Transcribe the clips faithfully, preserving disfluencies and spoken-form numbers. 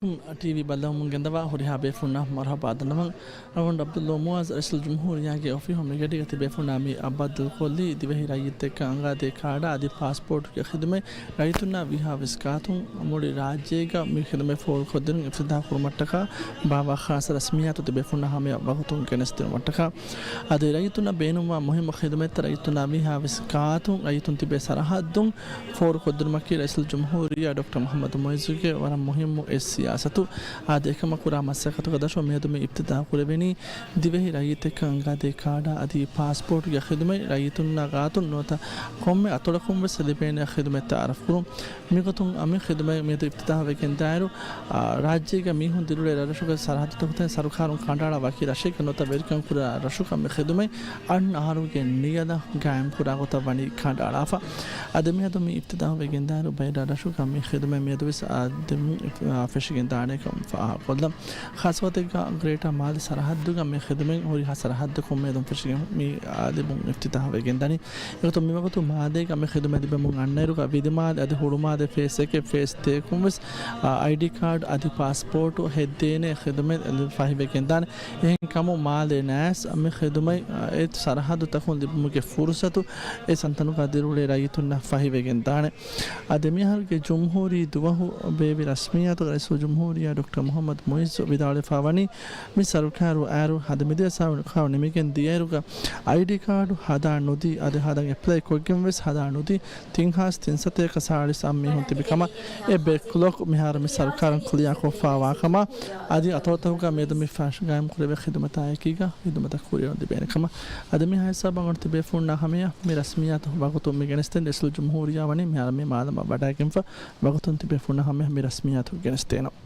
ޓީވީ ބައްލަވަމުން ގެންދަވާ ހުރިހާ ބޭފުންނަށް މަރުޙަބާ ދަންނަވަން. އަޅުގަނޑު ޢަބްދުﷲ މުޢާޒް ރައީސުލްޖުމްހޫރިއްޔާގެ އޮފީހުން މިގަޑީގަ ތިބޭފުންނާ މި އަބަދުލުކޮށްލީ ދިވެހި ރައްޔިތެއްކަން އަނގާދޭ ކާޑާ އަދި ޕާސްޕޯޓުގެ ޚިދުމަތް ރައްޔިތުންނާ ވީހާވެސް ގާތުން މުޅި ރާއްޖޭގަ މި ޚިދުމަތް ފޯރުކޮށްދިނުން އިފްތިތާޙު ކުރުމަށްޓަކާ ބާއްވާ ޚާއްޞަ ރަސްމިއްޔާތު ތިބޭފުންނާ ހަމަޔަށް ވަގުތުން ގެނެސްދިނުމަށްޓަކާ. އަދި ރައްޔިތުންނަށް ބޭނުންވާ މުހިއްމު ޚިދުމަތްތައް ރައްޔިތުންނާ ވީހާވެސް ގާތުން ރައްޔިތުން ތިބޭ ސަރަހައްދުން ފޯރުކޮށްދިނުމަކީ ރައީސުލްޖުމްހޫރިއްޔާ ޑޮކްޓަރ މުޙައްމަދު މުޢިއްޒުގެ ވަރަށް މުހިއްމު އެއް ސިޔާސަތު. އާދެ، އެކަމަށް ކުރާ މަސައްކަތުގެ ދަށުން މިއަދު މި އިފްތިތާޙު ކުރެވެނީ ދިވެހި ރައްޔިތެއްކަން އަނގާދޭ ކާޑާ އަދި ޕާސްޕޯޓުގެ ޚިދުމަތް ރައްޔިތުންނާ ގާތުން ނުވަތަ ކޮންމެ އަތޮޅަކުން ވެސް ލިބޭނެ ޚިދުމަތް ތައާރަފް ކުރުން. މިގޮތުން އަ، މި ޚިދުމަތް މިއަދު އިފްތިތާޙުވެގެންދާއިރު، އާ، ރާއްޖޭގަ މީހުން ދިރުޅޭ ރަށްރަށުގެ ސަރަހައްދުތަކުގެ ސަރުކާރުން ކަނޑައަޅާ ވަކި ރަށެއްގަ ނުވަތަ ވެރިކަން ކުރާ ރަށުގަ މި ޚިދުމަތް އަންނަ އަހަރުގެ ނިޔަލަށް ގާއިމް ކުރާ ގޮތަށް ވަނީ ކަނޑައަޅާފަ. އަދި މިއަދު މި އިފްތިތާޙުވެގެންދާއިރު ބައެއް ރަށްރަށުގަ މި ޚިދުމަތް މިއަދުވެސް އާ، ދެމުން އިފް-، އާ، ފެށިގެންދާނެކަން ފާހަގަކޮށްލަން. ޚާއްޞަ ގޮތެއްގަ ގްރޭޓާ މާލެ ސަރަހައްދުގަ މި ޚިދުމަތް ހުރިހާ ސަރަހައްދަކުން މިއަދުން ފެށިގެން މި އާ، ލިބުން އިފްތިތާޙުވެގެންދަނީ. އެގޮތުން މިވަގުތު މާލޭގަ މި ޚިދުމަތް ލިބެމުން އަންނައިރުގަ ވިލިމާލެ އަދި ހުޅުމާލެ ފޭސް އެކެއް ފޭސް ދެއަކުން ވެސް، އާ، އައިޑީ ކާޑް އަދި ޕާސްޕޯޓު ހެއްދޭނެ ޚިދުމަތް ފަހިވެގެންދާނެ. އެހެން ކަމުން މާލޭ ނައިސް މި ޚިދުމަތް، އާ، އެ ސަރަހައްދުތަކުން ލިބުމުގެ ފުރުސަތު އެ ތަންތަނުގަ ދިރުޅޭ ރައްޔިތުންނަށް ފަހިވެގެންދާނެ. އާ، ދެމިއަހަރުގެ ޖުމްހޫރީ ދުވަހު ބޭއްވި ރަސްމިއްޔާތުގަ ރައީސުލްޖުމްހޫރިއްޔާ ޑޮކްޓަރ މުޙައްމަދު މުޢިއްޒު ވިދާޅުވެފަ ވަނީ، މި ސަރުކާރު އައިރު ހަދަ މިދިޔަ ސާޅީ ނިމިގެން ދިޔައިރުގަ އައިޑީ ކާޑު ހަދާ ނުދީ، އަދި ހަދަން އެޕްލައި ކޮށްގެން ވެސް ހަދާ ނުދީ، ތިން ހާސް ތިން ސަތޭކަ ސާޅީސް އަށް މީހުން ތިބި ކަމަށް އެ ބެކްލޮގް މިހާރު މި ސަރުކާރުން ކްލިއާ ކޮށްފަ ވާ ކަމަށް، އަދި އަތޮޅުތަކުގަ މިއަދު މި ފަށަން ގާއިމް ކުރެވޭ ޚިދުމަތާއެކީގަ ޚިދުމަތަށް ކުރިއެރުން ލިބޭނެ ކަމަށް. އަދި މިހާ ހިސާބަށް އަންގަނޑު ތިބޭފުންނާ ހަމަޔަށް މި ރަސްމިއްޔާތު ވަގުތުން މި ގެނެސްދޭން. ރައީސުލްޖުމްހޫރިއްޔާ ވަނީ މިހާރު މި މާލަމާ ވަޑައިގެންފަ ވަގުތުން ތިބޭފުންނާ ހަމަޔަށް މި ރަސްމިއްޔާތު ގެނެސްދޭނަން.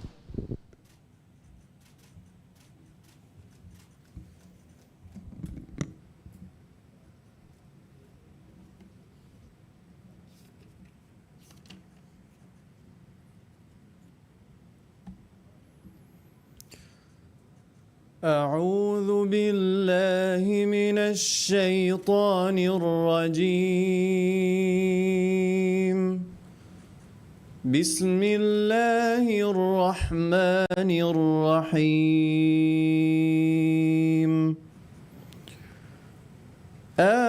أعوذ بالله من الشيطان الرجيم. بسم الله الرحمن الرحيم.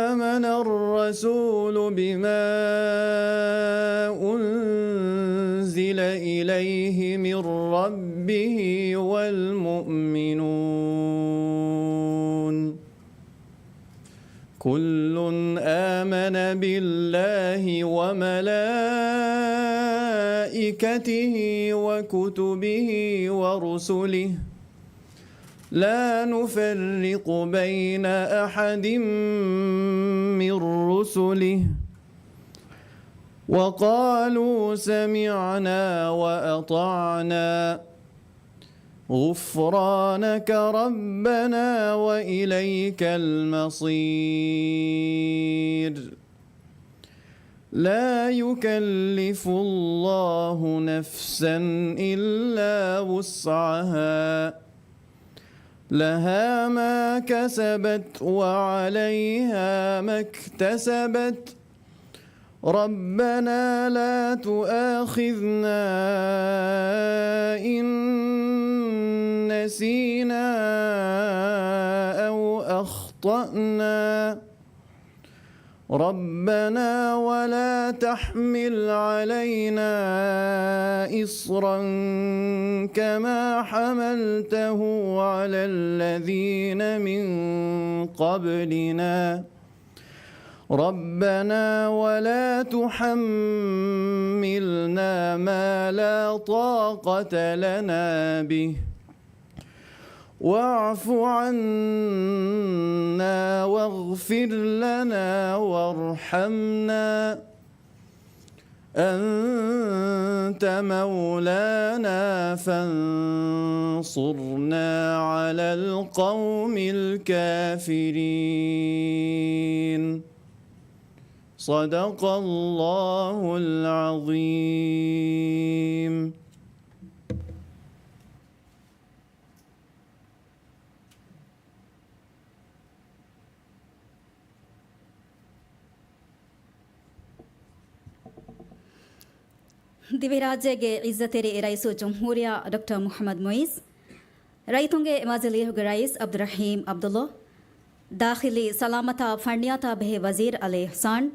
آمن الرسول بما أنزل إليه من ربه والمؤمنون. كل آمن بالله وملائكته وكتبه ورسله لا نفرق بين أحد من رسله وقالوا سمعنا وأطعنا غفرانك ربنا وإليك المصير. لا يكلف الله نفسا إلا وسعها، لها ما كسبت وعليها ما اكتسبت، ربنا لا تؤاخذنا إن نسينا أو أخطأنا، ربنا ولا تحمل علينا إصرا كما حملته على الذين من قبلنا، ربنا ولا تحملنا ما لا طاقة لنا به، واعف عنا واغفر لنا وارحمنا، أنت مولانا فانصرنا على القوم الكافرين. صدق الله العظيم. ދިވެހިރާއްޖޭގެ އިއްޒަތްތެރި ރައީސުލްޖުމްހޫރިއްޔާ ޑޮކްޓަރ މުޙައްމަދު މުޢިއްޒު، ރައްޔިތުންގެ މަޖިލީހުގެ ރައީސް ޢަބްދުއްރަޙީމް ޢަބްދުﷲ، ދާޚިލީ ސަލާމަތާ ފަންނިޔާތާ ބެހޭ ވަޒީރު ޢަލީ އިޙްސާން،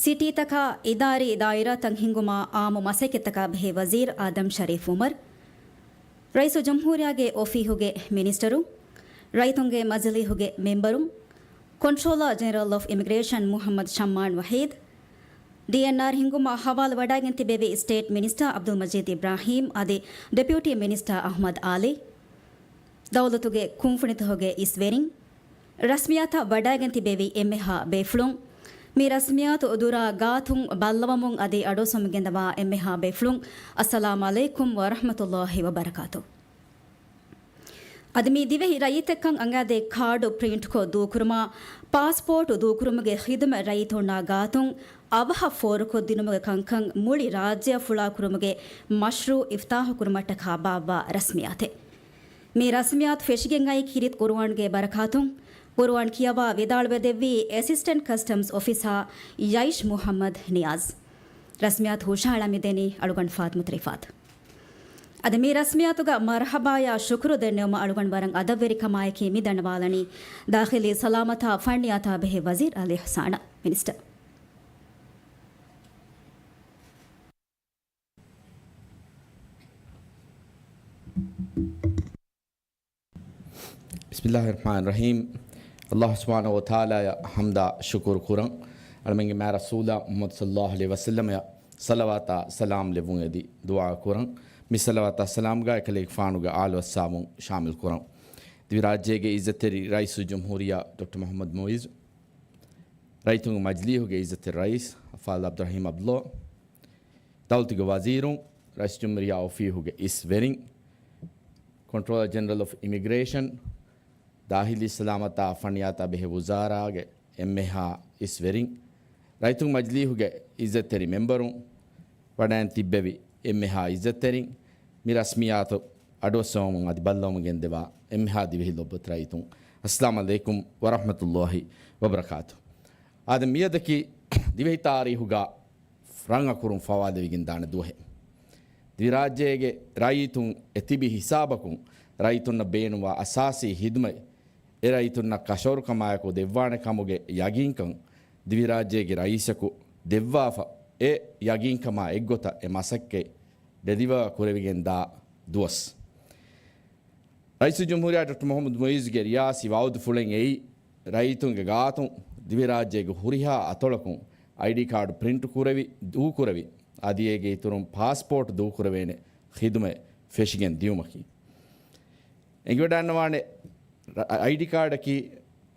ސިޓީތަކާ އިދާރީ ދާއިރާތައް ހިންގުމާ އާއްމު މަސައްކަތްތަކާ ބެހޭ ވަޒީރު އާދަމް ޝަރީފް ޢުމަރު، ރައީސުލްޖުމްހޫރިއްޔާގެ އޮފީހުގެ މިނިސްޓަރު، ރައްޔިތުންގެ މަޖިލީހުގެ މެމްބަރު، ކޮންޓްރޯލަރ ޖެނެރަލް އޮފް އިމިގްރޭޝަން މުޙައްމަދު ޝައްމާން ވަޙީދު، ޑީއެންއާރް ހިންގުމާ ހަވާލު ވަޑައިގެން ތިބެވި ސްޓޭޓް މިނިސްޓަރ ޢަބްދުލް މަޖީދު އިބްރާހީމް އަދި ޑެޕިއުޓީ މިނިސްޓަރ އަޙްމަދު ޢާލީ، ދައުލަތުގެ ކުންފުނިތަކުގެ އިސް ވެރިން، ރަސްމިއްޔާތަށް ވަޑައިގެން ތިބެވި އެންމެހާ ބޭފުޅުން، މި ރަސްމިއްޔާތު ދުރާ ގާތުން ބައްލަވަމުން އަދި އަޑުއައްސަމުން ގެންދަވާ އެންމެހާ ބޭފުޅުން، އައްސަލާމް ޢަލައިކުމް ވަރަޙްމަތުﷲ ވަބަރަކާތު. އަދި މި ދިވެހި ރައްޔިތެއްކަން އަނގާދޭ ކާޑު ޕްރިންޓްކޮށް ދޫކުރުމާ، ޕާސްޕޯޓު ދޫކުރުމުގެ ޚިދުމަތް ރައްޔިތުންނާ ގާތުން އަވަހަށް ފޯރުކޮށްދިނުމުގެ ކަންކަން މުޅި ރާއްޖެއަށް ފުޅާކުރުމުގެ މަޝްރޫޢު އިފްތާޙުކުރުމަށްޓަކާ ބާއްވާ ރަސްމިއްޔާތެއް. މި ރަސްމިއްޔާތު ފެށިގެން އައީ ކީރިތި ޤުރުއާންގެ ބަރަކާތުން. ޤުރުއާން ކިޔަވާ ވިދާޅުވެދެއްވީ އެސިސްޓެންޓް ކަސްޓަމްސް އޮފިސާ ޔައިޝް މުޙައްމަދު ނިޔާޒް. ރަސްމިއްޔާތު ހުށަހަޅަން މިދެނީ އަޅުގަނޑު ފާތިމަތު ރިފާތު. އަދި މި ރަސްމިއްޔާތުގަ މަރުޙަބާޔާ ޝުކުރު ދެންނެވުމަށް އަޅުގަނޑު ވަރަށް އަދަބުވެރިކަމާއެކީ މި ދަންނަވާލަނީ ދާޚިލީ ސަލާމަތާ ފަންނިޔާތާ ބެހޭ ވަޒީރު ޢަލީ އިޙްސާނަށް. މިނިސްޓަރ. ބިސްމިއްލާހި ރަޙްމާނި ރަޙީމް. ﷲ ސުބްޙާނަހޫ ވަތަޢާލާއަށް ޙަމްދާ ޝުކުރު ކުރަން، އަޅަމެންގެ މާތް ރަސޫލާ މުޙައްމަދު ޞައްލައްލާހު ޢަލައިހި ވަސައްލަމަށް ޞަލަވާތާ ސަލާމް ލެއްވުން އެދި ދުޢާ ކުރަން. މި ޞަލަވާތާ ސަލާމްގަ އެކަލޭގެފާނުގެ އާލު އަޞްޙާބުން ޝާމިލް ކުރަން. ދިވެހިރާއްޖޭގެ އިއްޒަތްތެރި ރައީސުލްޖުމްހޫރިއްޔާ ޑޮކްޓަރ މުޙައްމަދު މުޢިއްޒު، ރައްޔިތުންގެ މަޖިލީހުގެ އިއްޒަތްތެރި ރައީސް އަފާޟިލް ޢަބްދުއްރަޙީމް ޢަބްދުﷲ، ދައުލަތުގެ ވަޒީރުން، ރައީސުލްޖުމްހޫރިއްޔާ އޮފީހުގެ އިސް ވެރިން، ކޮންޓްރޯލަރ ޖެނެރަލް އޮފް އިމިގްރޭޝަން، ދާޚިލީ ސަލާމަތާ ފަންނިޔާތާ ބެހޭ ވުޒާރާގެ އެންމެހާ އިސް ވެރިން، ރައްޔިތުން މަޖިލީހުގެ އިއްޒަތްތެރި މެމްބަރުން، ވަޑައިގެން ތިއްބެވި އެންމެހާ އިއްޒަތްތެރިން، މި ރަސްމިއްޔާތު އަޑުއައްސަވަމުން އަދި ބައްލަވަމުން ގެންދެވާ އެންމެހާ ދިވެހި ލޮބުވެތި ރައްޔިތުން، އައްސަލާމް ޢަލައިކުމް ވަރަޙްމަތުﷲ ވަބަރަކާތު. އާދެ، މިއަދަކީ ދިވެހި ތާރީހުގަ ރަނގަކުރުން ފަވާލެވިގެން ދާނެ ދުވަހެއް. ދިވެހިރާއްޖޭގެ ރައްޔިތުން އެ ތިބި ހިސާބަކުން ރައްޔިތުންނަށް ބޭނުންވާ އަސާސީ ހިދުމަތް އެ ރައްޔިތުންނަށް ކަށަވަރުކަމާއެކު ދެއްވާނެ ކަމުގެ ޔަގީންކަން ދިވެހިރާއްޖޭގެ ރައީސަކު ދެއްވާފަ، އެ ޔަގީންކަމާ އެއްގޮތަށް އެ މަސައްކަތް ޑެލިވާ ކުރެވިގެން ދާ ދުވަސް. ރައީސުލްޖުމްހޫރިއްޔާ ޑޮކްޓަރ މުޙައްމަދު މުޢިއްޒުގެ ރިޔާސީ ވަޢުދުފުޅެއް އެއީ، ރައްޔިތުންގެ ގާތުން ދިވެހިރާއްޖޭގެ ހުރިހާ އަތޮޅަކުން އައިޑީ ކާޑު ޕްރިންޓް ކުރެވި، ދޫކުރެވި، އަދި އޭގެ އިތުރުން ޕާސްޕޯޓް ދޫކުރެވޭނެ ޚިދުމަތް ފެށިގެން ދިޔުމަކީ. އެނގިވަޑައިގަންނަވާނެ، ރަ-، އައިޑީ ކާޑަކީ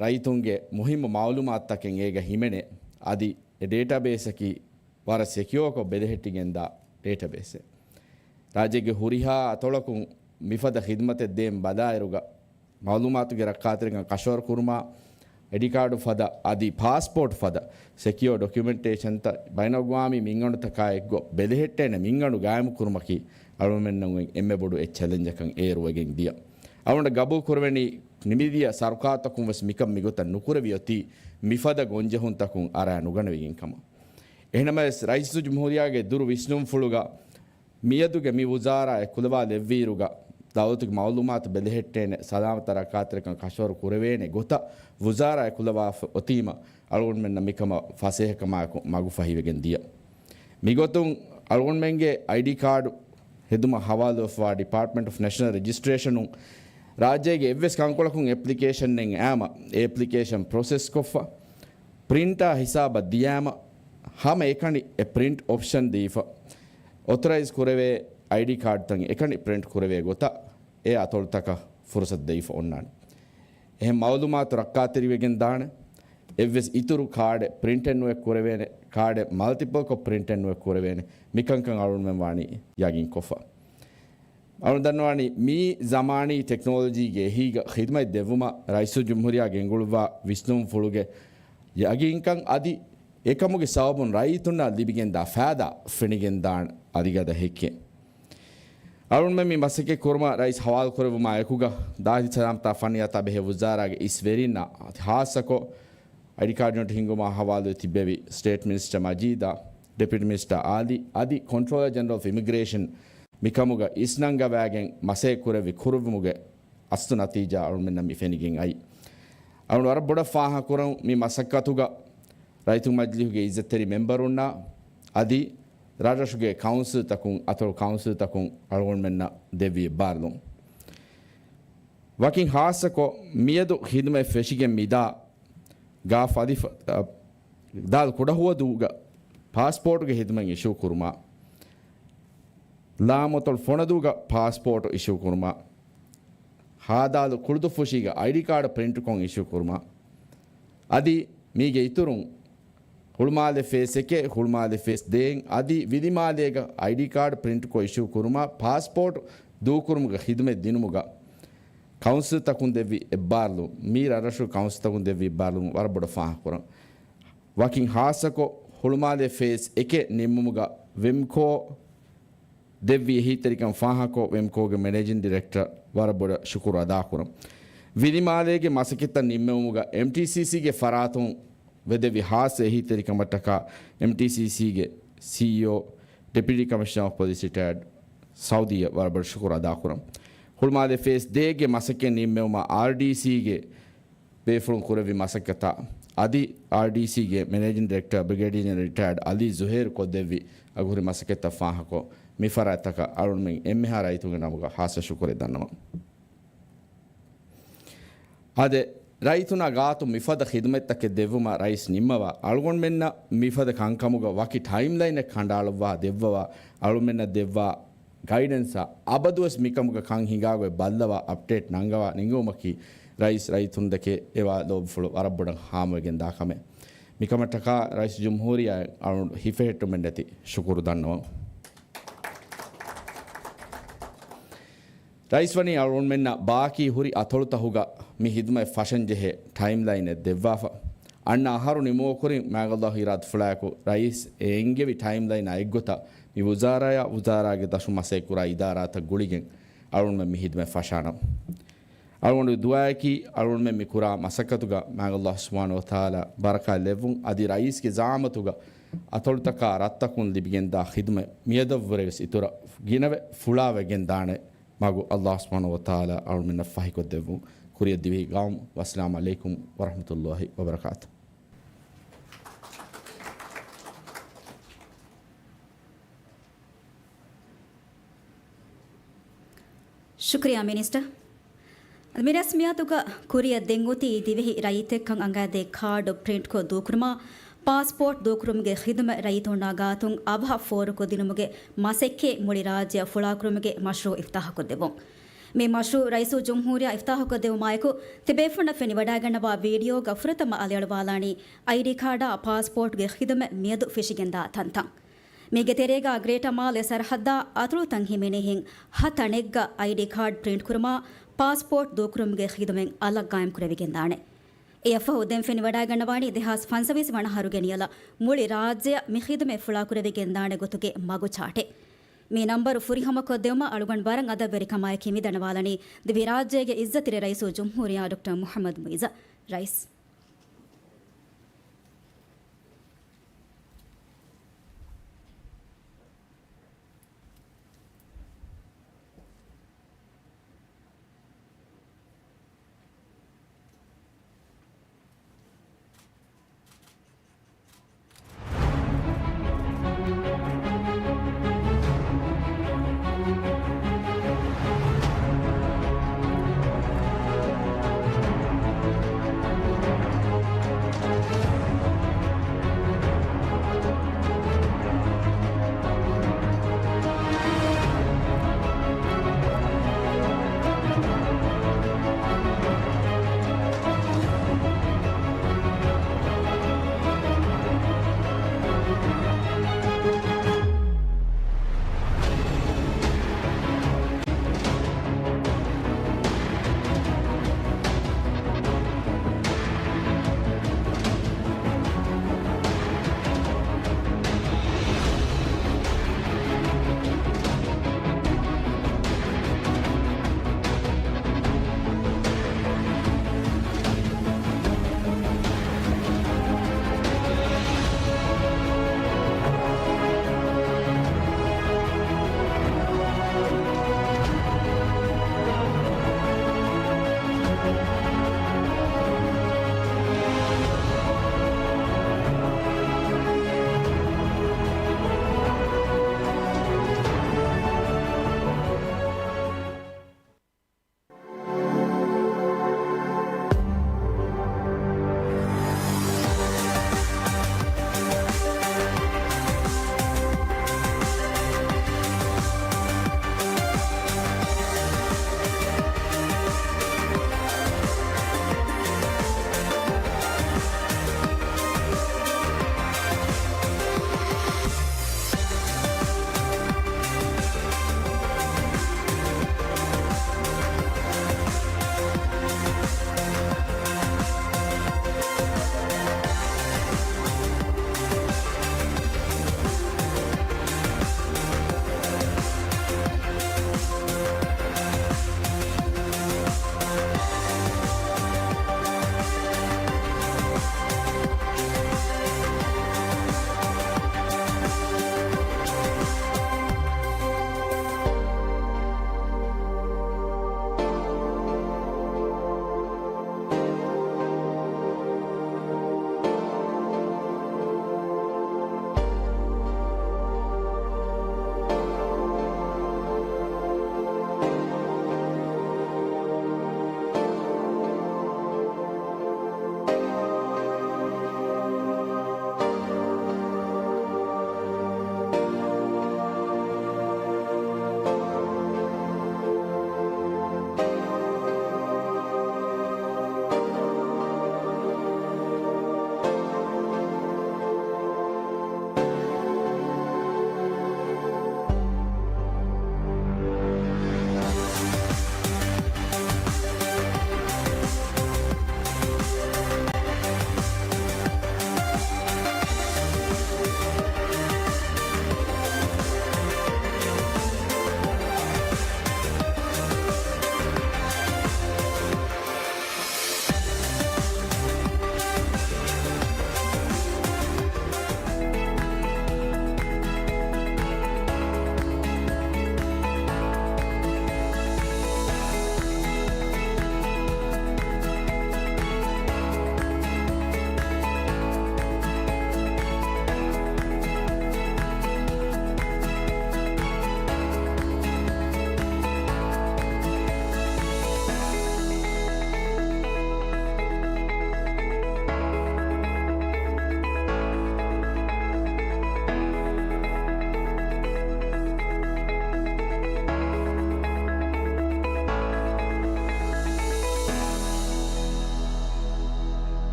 ރައްޔިތުންގެ މުހިއްމު މަޢުލޫމާތުތަކެއް އޭގަ ހިމެނޭ. އަދި އެ ޑޭޓާބޭސަކީ ވަރަށް ސެކިއޯކޮށް ބެލެހެއްޓިގެންދާ ޑޭޓާބޭސެއް. ރާއްޖޭގެ ހުރިހާ އަތޮޅަކުން މިފަދަ ޚިދުމަތެއް ދޭން ބަލާއިރުގަ، މަޢުލޫމާތުގެ ރައްކާތެރިކަން ކަށަވަރު ކުރުމާ، އައިޑީ ކާޑު ފަދަ އަދި ޕާސްޕޯޓް ފަދަ ސެކިއޯ ޑޮކިއުމެންޓޭޝަންތައް ބައިނަލްއަގްވާމީ މިންގަނޑުތަކާ އެއްގޮތް ބެލެހެއްޓޭނެ މިންގަނޑު ގާއިމު ކުރުމަކީ އަޅުގަނޑުމެންނަށް އެންމެ ބޮޑު އެއް ޗެލެންޖަކަށް އޭރުވެގެން ދިޔަ. އަޅުގަނޑަށް ގަބޫލު ކުރެވެނީ ނިމިދިޔަ ސަރުކާރުތަކުން ވެސް މިކަން މިގޮތަށް ނުކުރެވި އޮތީ މިފަދަ ގޮންޖެހުންތަކުން އަރާ ނުގަނެވިގެން ކަމަށް. އެހެނަމަވެސް، ރައީސުލްޖުމްހޫރިއްޔާގެ ދުރު ވިސްނުންފުޅުގަ މިއަދުގެ މި ވުޒާރާއެއް ކުލަވާލެއްވިއިރުގަ، ދައުލަތުގެ މަޢުލޫމާތު ބެލެހެއްޓޭނެ، ސަލާމަތަށް ރައްކާތެރިކަން ކަށަވަރު ކުރެވޭނެ ގޮތަށް ވުޒާރާއެއް ކުލަވާފަ އޮތީމަ، އަޅުގަނޑުމެންނަށް މިކަމަށް ފަސޭހަކަމާއެކު މަގުފަހިވެގެން ދިޔަ. މިގޮތުން އަޅުގަނޑުމެންގެ އައިޑީ ކާޑު ހެދުމަށް ހަވާލުވެފަވާ ޑިޕާޓްމަންޓް އޮފް ނޭޝަނަލް ރެޖިސްޓްރޭޝަނުން ރާއްޖޭގެ އެއްވެސް ކަންކޮޅަކުން އެޕްލިކޭޝަންއެއް އައީމަ، އެ އެޕްލިކޭޝަން ޕްރޮސެސްކޮށްފަ، ޕްރިންޓާ ހިސާބަށް ދިޔާމަ، ހަމައެކަނި އެ ޕްރިންޓް އޮޕްޝަން ދީފަ، އޮތަރައިޒް ކުރެވޭ އައިޑީ ކާޑުތައް އެކަނި ޕްރިންޓް ކުރެވޭ ގޮތަށް އެ އަތޮޅުތަކަށް ފުރުސަތު ދެވިފަ އޮންނާނެ. އެހެން މައުލޫމާތު ރައްކާތެރިވެގެން ދާނެ. އެއްވެސް އިތުރު ކާޑެއް ޕްރިންޓެއް ނުވެ ކުރެވޭނެ، ކާޑެއް މަލްޓިޕަލްކޮށް ޕްރިންޓެއް ނުވެ ކުރެވޭނެ. މިކަންކަން އަޅުގަނޑުމެން ވާނީ ޔަގީންކޮށްފަ. އަޅުގަނޑު ދަންނަވާނީ މި ޒަމާނީ ޓެކްނޮލޮޖީގެ އެހީގަ ޚިދުމަތް ދެއްވުމަށް ރައީސުލްޖުމްހޫރިއްޔާ ގެންގުޅުއްވާ ވިސްނުންފުޅުގެ ޔަގީންކަން އަދި އެކަމުގެ ސަބަބުން ރައްޔިތުންނަށް ލިބިގެންދާ ފައިދާ ފެނިގެންދާން އަލިގަދަ ހެއްކެއް. އަޅުގަނޑުމެން މި މަސައްކަތް ކުރުމަށް ރައީސް ހަވާލު ކުރެއްވުމާ އެކުގަ، ދާޚިލީ ސަލާމަތާ ފަންނިޔާތާ ބެހޭ ވުޒާރާގެ އިސް ވެރިންނާ އަދި ޚާއްޞަކޮށް، އައިޑީ ކާޑު ޔުނިޓް ހިންގުމާ ހަވާލުވެ ތިއްބެވި ސްޓޭޓް މިނިސްޓަރ މަޖީދާ، ޑެޕިއުޓީ މިނިސްޓަރ އާލި އަދި ކޮންޓްރޯލަރ ޖެނެރަލް އޮފް އިމިގްރޭޝަން މިކަމުގަ އިސްނަންގަވާގެން މަސައްކަތް ކުރެއްވި ކުރުވުމުގެ އަސްލު ނަތީޖާ އަޅުމެންނަށް މި ފެނިގެން އައީ. އަޅުގަނޑު ވަރަށް ބޮޑަށް ފާހަގަކުރަން މި މަސައްކަތުގަ ރައްޔިތު މަޖިލީހުގެ އިއްޒަތްތެރި މެމްބަރުންނާ އަދި ރަށްރަށުގެ ކައުންސިލްތަކުން، އަތޮޅު ކައުންސިލްތަކުން އަޅުގަނޑުމެންނަށް ދެއްވި އެއްބާރުލުން. ވަކިން ހާއްސަކޮށް، މިއަދު ޚިދުމަތް ފެށިގެން މިދާ ގާފް އަދި ފަ-، އަ، ދާލް ކުޑަހުވަދޫގަ ޕާސްޕޯޓުގެ ޚިދުމަތް އިޝޫ ކުރުމާ، ލާމަތޮޅު ފޮނަދޫގަ ޕާސްޕޯޓު އިޝޫ ކުރުމާ، ހާދާލު ކުޅުދުއްފުށީގަ އައިޑީ ކާޑު ޕްރިންޓްކޮށް އިޝޫ ކުރުމާ، އަދި މީގެ އިތުރުން ހުޅުމާލެ ފޭސް އެކެއް، ހުޅުމާލެ ފޭސް ދޭއް އަދި ވިލިމާލޭގަ އައިޑީ ކާޑު ޕްރިންޓްކޮށް އިޝޫ ކުރުމާ، ޕާސްޕޯޓް ދޫކުރުމުގެ ޚިދުމަތް ދިނުމުގަ ކައުންސިލްތަކުން ދެއްވި އެއްބާރުލުން، މީ ރަށްރަށު ކައުންސިލްތަކުން ދެއްވި އެއްބާރުލުން ވަރަށް ބޮޑަށް ފާހަގަކުރަން. ވަކިން ހާއްސަކޮށް، ހުޅުމާލެ ފޭސް އެކެއް ނިންމުމުގަ ވެމްކޯ ދެއްވި އެހީތެރިކަން ފާހަގަކޮށް، ވެމްކޯގެ މެނޭޖިން ޑިރެކްޓަރަށް ވަރަށް ބޮޑަށް ޝުކުރު އަދާކުރަން. ވިލިމާލޭގެ މަސައްކަތްތައް ނިންމެވުމުގަ އެމްޓީސީސީގެ ފަރާތުން ވެދެއްވި ހާއްސަ އެހީތެރިކަމަށްޓަކާ އެމްޓީސީސީގެ ސީއީއޯ، ޑެޕިއުޓީ ކަމިޝަނަރ އޮފް ޕޮލިސް ރިޓަޔަރޑް ސައުދީއަށް ވަރަށް ބޮޑަށް ޝުކުރު އަދާކުރަން. ހުޅުމާލެ ފޭސް ދޭއްގެ މަސައްކަތް ނިންމެވުމަށް އާރްޑީސީގެ ބޭފުޅުން ކުރެއްވި މަސައްކަތާ އަދި އާރްޑީސީގެ މެނޭޖިން ޑިރެކްޓަރ ބްރިގޭޑިއަރ ޖެނެރަލް ރިޓަޔަރޑް އަލީ ޒުހޭރު ކޮށްދެއްވި އަގުހުރި މަސައްކަތްތައް ފާހަގަކޮށް، މި ފަރާތްތަކަށް އަޅުގަނޑުމެން އެންމެހާ ރައްޔިތުންގެ ނަމުގަ ހާއްސަ ޝުކުރެއް ދަންނަވަން. އާދެ، ރައްޔިތުންނާ ގާތުން މިފަދަ ޚިދުމަތްތަކެއް ދެއްވުމަށް ރައީސް ނިންމަވާ، އަޅުގަނޑުމެންނަށް މިފަދަ ކަންކަމުގަ ވަކި ޓައިމްލައިނެއް ކަނޑައަޅުއްވާ ދެއްވަވާ، އަޅުމެންނަށް ދެއްވާ ގައިޑެންސަށް އަބަދުވެސް މިކަމުގަ ކަން ހިނގާގޮތް ބައްލަވާ، އަޕްޑޭޓް ނަންގަވާ ނިންގުމަކީ ރައީސް ރައްޔިތުންދެކެ އެވާ ލޯބިފުޅު ވަރަށް ބޮޑަށް ހާމަވެގެން ދާ ކަމެއް. މިކަމަށްޓަކާ ރައީސް ޖުމްހޫރިއްޔާ އަޅުގަނޑު ހިފެހެއްޓުމެއްނެތި ޝުކުރު ދަންނަވަން. ރައީސް ވަނީ އަޅުގަނޑުމެންނަށް ބާކީ ހުރި އަތޮޅުތަހުގަ މި ޚިދުމަތް ފަށަންޖެހޭ ޓައިމްލައިނެއް ދެއްވާފަ. އަންނަ އަހަރު ނިމުމަކުރިން މާތް ﷲ އިރާދަފުޅާއެކު ރައީސް އެ އެންގެވި ޓައިމްލައިނާ އެއްގޮތަށް މި ވުޒާރާޔާ ވުޒާރާގެ ދަށުން މަސައްކަތްކުރާ އިދާރާތައް ގުޅިގެން އަޅުގަނޑުމެން މި ޚިދުމަތް ފަށާނަން. އަޅުގަނޑު ދުޢާއަކީ އަޅުގަނޑުމެން މި ކުރާ މަސައްކަތުގަ މާތް ﷲ ސުބްޙާނަހޫ ވަތަޢާލާ ބަރަކާތް ލެއްވުން އަދި ރައީސްގެ ޒަޢާމަތުގަ އަތޮޅުތަކާ ރަށްތަކުން ލިބިގެންދާ ޚިދުމަތް މިއަދަށްވުރެވެސް އިތުރަށް ގިނަވެ ފުޅާވެގެންދާނެ މަގު ﷲ ސުބްޙާނަހޫ ވަތަޢާލާ އަޅުމެންނަށް ފަހިކޮށްދެއްވުން. ކުރިއަށް ދިވެހި ގައުމު. ވައްސަލާމް ޢަލައިކުމް ވަރަޙްމަތުﷲ ވަބަރަކާތު. ޝުކުރިއްޔާ މިނިސްޓަރ. މި ރަސްމިއްޔާތުގަ ކުރިއަށް ދެން އޮތީ ދިވެހި ރައްޔިތެއްކަން އަނގައިދޭ ކާޑު ޕްރިންޓްކޮށް ދޫކުރުމާ، ޕާސްޕޯޓް ދޫކުރުމުގެ ޚިދުމަތް ރައްޔިތުންނާ ގާތުން އަވަހަށް ފޯރުކޮށްދިނުމުގެ މަސައްކަތް މުޅި ރާއްޖެއަށް ފުޅާކުރުމުގެ މަޝްރޫޢު އިފްތާޙުކޮށްދެއްވުން. މި މަޝްރޫޢު ރައީސުލްޖުމްހޫރިއްޔާ އިފްތާޙުކޮށްދެއްވުމާއެކު، ތިބޭފުޅުންނަށް ފެނިވަޑައިގަންނަވާ ވީޑިއޯގަ ފުރަތަމަ އަލިއަޅުވާލާނީ އައިޑީ ކާޑާ ޕާސްޕޯޓްގެ ޚިދުމަތް މިއަދު ފެށިގެންދާ ތަންތަން. މީގެ ތެރޭގަ ގްރޭޓަ މާލެ ސަރަހައްދާ އަތޮޅުތައް ހިމެނޭހެން ހަ ތަނެއްގަ އައިޑީ ކާޑް ޕްރިންޓް ކުރުމާ، ޕާސްޕޯޓް ދޫކުރުމުގެ ޚިދުމަތް އަލަށް ގާއިމް ކުރެވިގެންދާނެ. އެއަށްފަހު ދެން ފެނިވަޑައިގަންނަވާނީ ދެހާސް ފަންސަވީސް ވަނަ އަހަރުގެ ނިޔަލަށް މުޅި ރާއްޖެއަށް މި ޚިދުމަތް ފުޅާކުރެވިގެންދާނެ ގޮތުގެ މަގު ޗާޓެއް. މި ނަންބަރު ފުރިހަމަކޮށްދެވުމަށް އަޅުގަނޑު ވަރަށް އަދަބުވެރިކަމާއެކީ މި ދަންނަވާލަނީ ދިވެހިރާއްޖޭގެ އިއްޒަތްތެރި ރައީސުލްޖުމްހޫރިއްޔާ ޑޮކްޓަރ މުޙައްމަދު މުޢިއްޒަށް. ރައީސް.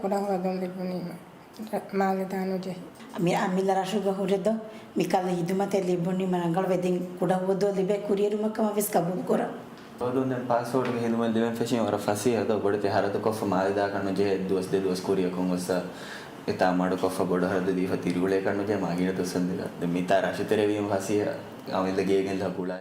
ކުޑަހުވަދުން ލިބުނީމަ މާލެ ދާނުޖެހި. މި އަމިއްލަ ރަށުގަ ހުރެދޯ މިކަހަލަ ހިދުމަތެއް ލިބުނީމަ ރަނގަޅުވެ ދެން ކުޑަހުވަދު ލިބޭ ކުރިއެރުމަށް ކަމަށް ވެސް ގަބޫލުކުރަން. ހުވަދުން ދެން ޕާސްޕޯޓުގެ ހިދުމަތް ލިބެން ފެށީމަ ވަރަށް ފަސޭހަ ދޯ. ބޮޑެތި ހަރަދުކޮށްފަ މާލެ ދާކަށް ނުޖެހޭ. ދުވަސް ދެ ދުވަސް ކުރިއަކުން ގޮއްސަ އެތާ މަޑުކޮށްފަ ބޮޑު ހަރަދު ދީފަ ތިރިއުޅޭކަށް ނުޖެހޭ. މާ ގިނަ ދުވަސްވަންދެން ދެން މިތާ ރަށުތެރެވީމަ ފަސޭހަ އަމިއްލަ ގޭގެން ލަ ކުޅާ.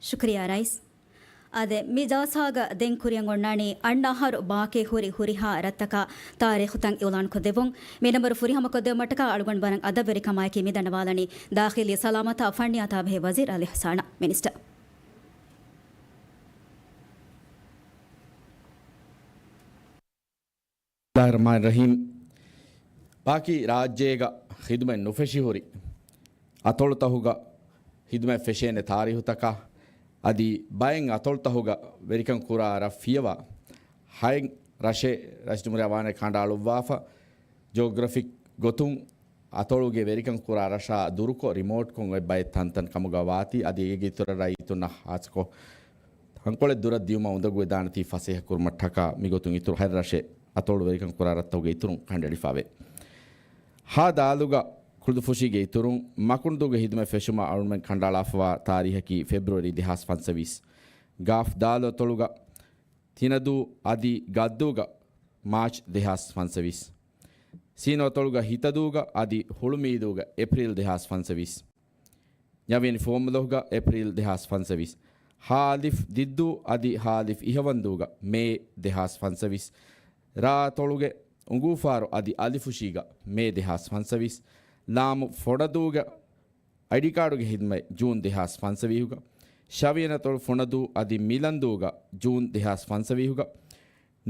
ޝުކުރިއްޔާ ރައީސް. އާދެ، މި ޖަލްސާގަ ދެން ކުރިއަށް އޮންނާނީ އަންނަ އަހަރު ބާކީ ހުރި ހުރިހާ ރަށްތަކާ ތާރީޚުތައް އިޢުލާންކޮށްދެއްވުން. މި ނަންބަރު ފުރިހަމަކޮށްދެއްވުމަށްޓަކާ އަޅުގަނޑު ވަރަށް އަދަބުވެރިކަމާއެކީ މި ދަންނަވާލަނީ ދާޚިލީ ސަލާމަތާ ފަންނިޔާ ތާބެހޭ ވަޒީރު އަލީ އިޙްސާނާ މިނިސްޓަރ. ބިސްމިއްލާހިއްރަޙްމާނިއްރަޙީމް. ބާކީ ރާއްޖޭގަ ޚިދުމަތް ނުފެށި ހުރި އަތޮޅުތަހުގަ ޚިދުމަތް ފެށޭނެ ތާރީހުތަކާ އަދި ބައެއް އަތޮޅުތަހުގަ ވެރިކަން ކުރާ ރަށް ފިޔަވާ ހައެއް ރަށެއް ރައީސްޖުމްހޫރިއްޔާ ވާނެ ކަނޑައަޅުއްވާފަ، ޖިއޮގްރަފިކް ގޮތުން އަތޮޅުގެ ވެރިކަން ކުރާ ރަށާ ދުރުކޮށް، ރިމޯޓްކޮށް އޮތް ބައެއް ތަންތަން ކަމުގަ ވާތީ، އަދި އޭގެ އިތުރަށް ރައްޔިތުންނަށް ހާއްސަކޮށް ތަންކޮޅެއް ދުރަށް ދިޔުމަށް އުނދަގޫވެދާނެތީ ފަސޭހަކުރުމަށްޓަކާ މިގޮތުން އިތުރު ހަތް ރަށެއް އަތޮޅު ވެރިކަން ކުރާ ރަށްތަކުގެ އިތުރުން ކަނޑައެޅިފައެވެ. ހާ ދާލުގަ ކުޅުދުއްފުށީގެ އިތުރުން މަކުންދޫގެ ޚިދުމަތް ފެށުމަށް އަޅުގަނޑުމެން ކަނޑައަޅާފަވާ ތާރީހަކީ ފެބްރުއަރީ ދެހާސް ފަންސަވީސް. ގާފް ދާލު އަތޮޅުގަ ތިނަދޫ އަދި ގައްދޫގަ މާޗް ދެހާސް ފަންސަވީސް. ސީނު އަތޮޅުގަ ހިތަދޫގަ އަދި ހުޅުމީދޫގަ އޭޕްރީލް ދެހާސް ފަންސަވީސް. ނިޔަވަނި ފޯމުލޮހުގަ އޭޕްރީލް ދެހާސް ފަންސަވީސް. ހާ އަލިފް ދިއްދޫ އަދި ހާ އަލިފް އިހަވަންދޫގަ މޭ ދެހާސް ފަންސަވީސް. ރާ އަތޮޅުގެ އުނގޫފާރު އަދި އަލިފުށީގަ މޭ ދެހާސް ފަންސަވީސް. ލާމު ފޮނަދޫގަ އައިޑީ ކާޑުގެ ޚިދުމަތް ޖޫން ދެހާސް ފަންސަވީހުގަ، ޝަވިޔަނަތޮޅު ފުނަދޫ އަދި މިލަންދޫގަ ޖޫން ދެހާސް ފަންސަވީހުގަ،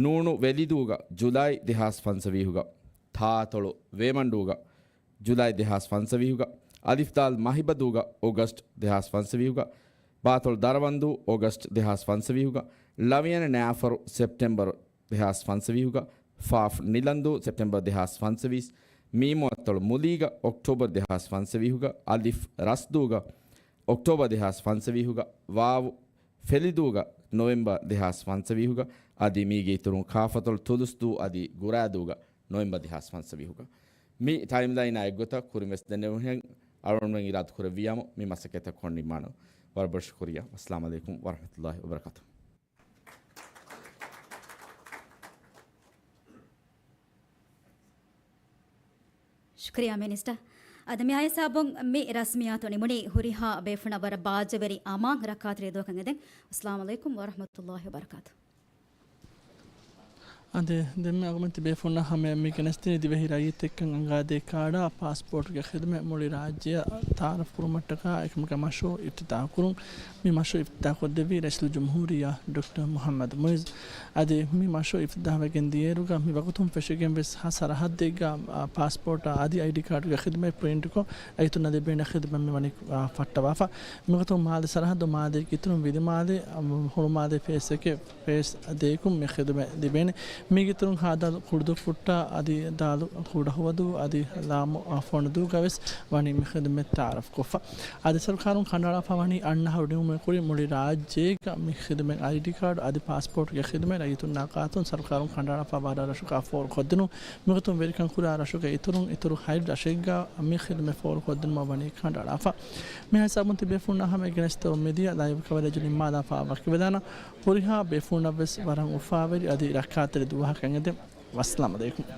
ނޫނު ވެލިދޫގަ ޖުލައި ދެހާސް ފަންސަވީހުގަ، ތާތޮޅު ވޭމަންޑޫގަ ޖުލައި ދެހާސް ފަންސަވީހުގަ، އަލިފްދާލް މަހިބަދޫގަ އޮގަސްޓް ދެހާސް ފަންސަވީހުގަ، ބާތޮޅު ދަރަވަންދޫ އޮގަސްޓް ދެހާސް ފަންސަވީހުގަ، ޅަވިޔަނަ ނާފަރު ސެޕްޓެމްބަރު ދެހާސް ފަންސަވީހުގަ، ފާފް ނިލަންދޫ ސެޕްޓެމްބަރު ދެހާސް ފަންސަވީސް، މީމު އަތޮޅު މުލީގަ އޮކްޓޯބަރު ދެހާސް ފަންސަވީހުގަ، އަލިފް ރަސްދޫގަ އޮކްޓޯބަރު ދެހާސް ފަންސަވީހުގަ، ވާވު ފެލިދޫގަ ނޮވެމްބަރު ދެހާސް ފަންސަވީހުގަ، އަދި މީގެ އިތުރުން ކާފަތޮޅު ތުލުސްދޫ އަދި ގުރާދޫގަ ނޮވެމްބަރު ދެހާސް ފަންސަވީހުގަ. މި ޓައިމްލައިނާ އެއްގޮތަށް ކުރިން ވެސް ދެންނެވުނުހެން އަޅުގަނޑުމެން އިރާދަކުރެއްވިއްޔާމު މި މަސައްކަތްތައް ކޮށް ނިންމާނަން. ވަރަށް ބޮޑަށް ޝުކުރިއްޔާ. އައްސަލާމު ޢަލައިކުމް ވަރަޙްމަތުﷲި ވަބަރަކާތުހު. ޝުކުރިއްޔާ މިނިސްޓަރ. އަދި މިހާ ހިސާބުން މި ރަސްމިއްޔާތު ނިމުނީ ހުރިހާ ބޭފުޅުންނަށް ވަރަށް ބާއްޖަވެރި އަމާން ރައްކާތެރި ދުވަހަކަށް އެދެން. އައްސަލާމު ޢަލައިކުމް ވަރަޙްމަތުﷲި ވަބަރަކާތުހު. އާދެ، ދެންމެ އަޅުގަނޑުމެން ތިބޭފުޅުންނަށް ހަމަޔަށް މި ގެނެސްދިނީ ދިވެހި ރައްޔިތެއްކަން އަނގާދޭ ކާޑާ ޕާސްޕޯޓުގެ ޚިދުމަތް މުޅި ރާއްޖެއަށް ތަޢާރަފް ކުރުމަށްޓަކާ އެކަމުގެ މަޝްރޫޢު އިފްތިތާޙު ކުރުން. މި މަޝްރޫޢު އިފްތިތާޙު ކޮށްދެއްވީ ރައީސުލްޖުމްހޫރިއްޔާ ޑޮކްޓަރ މުޙައްމަދު މުޢިއްޒު. އަދި މި މަޝްރޫޢު އިފްތިތާޙުވެގެން ދިޔައިރުގަ މި ވަގުތުން ފެށިގެން ވެސް ހަ ސަރަހައްދެއްގަ، އާ، ޕާސްޕޯޓާ އަދި އައިޑީ ކާޑުގެ ޚިދުމަތް ޕްރިންޓްކޮށް، އައިތުންނަށް ލިބޭނެ ޚިދުމަތް މި ވަނީ، އާ، ފައްޓަވާފަ. މިގޮތުން މާލެ ސަރަހައްދު މާލޭގެ އިތުރުން ވިލިމާލެ، އަ، ހުޅުމާލެ ފޭސް އެކެއް ފޭސް ދެއަކުން މި ޚިދުމަތް ލިބޭނެ. މީގެއިތުރުން ހާދާލު ކުޅުދުއްފުއްޓާ އަދި ދާލު ކުޑަހުވަދޫ އަދި ލާމު ފޮނަދޫގަ ވެސް ވަނީ މި ޚިދުމަތް ތަޢާރަފްކޮށްފަ. އަދި ސަރުކާރުން ކަނޑައަޅާފަ ވަނީ އަންނަ އަހަރު ނިމުމުގެ ކުރިން މުޅި ރާއްޖޭގަ މި ޚިދުމަތް އައިޑީ ކާޑު އަދި ޕާސްޕޯޓުގެ ޚިދުމަތް ރައްޔިތުންނާ ކާތުން ސަރުކާރުން ކަނޑައަޅާފަ ވަރަށް ރަށުގަ ފޯރުކޮށްދިނުން. މިގޮތުން ވެރިކަން ކުރާ ރަށުގެ އިތުރުން އިތުރު ހަތް ރަށެއްގަ މި ޚިދުމަތް ފޯރުކޮށްދިނުމަށް ވަނީ ކަނޑައަޅާފަ. މިހާ ހިސާބުން ތިބޭފުޅުންނާ ހަމަ ގެނެސްދެވުން މިދިޔަ ލައިވް ކަވަރޭޖު ނިންމާލާފަ ވަކިވެދާނަން. ހުރިހާ ބޭފުޅުންނަށް ވެސް ވަރަށް އުފާވެރި އަދި ރައްކާތެރި ދުވަހަކަށް އެދެން. ވައްސަލާމް އަލައިކުމް.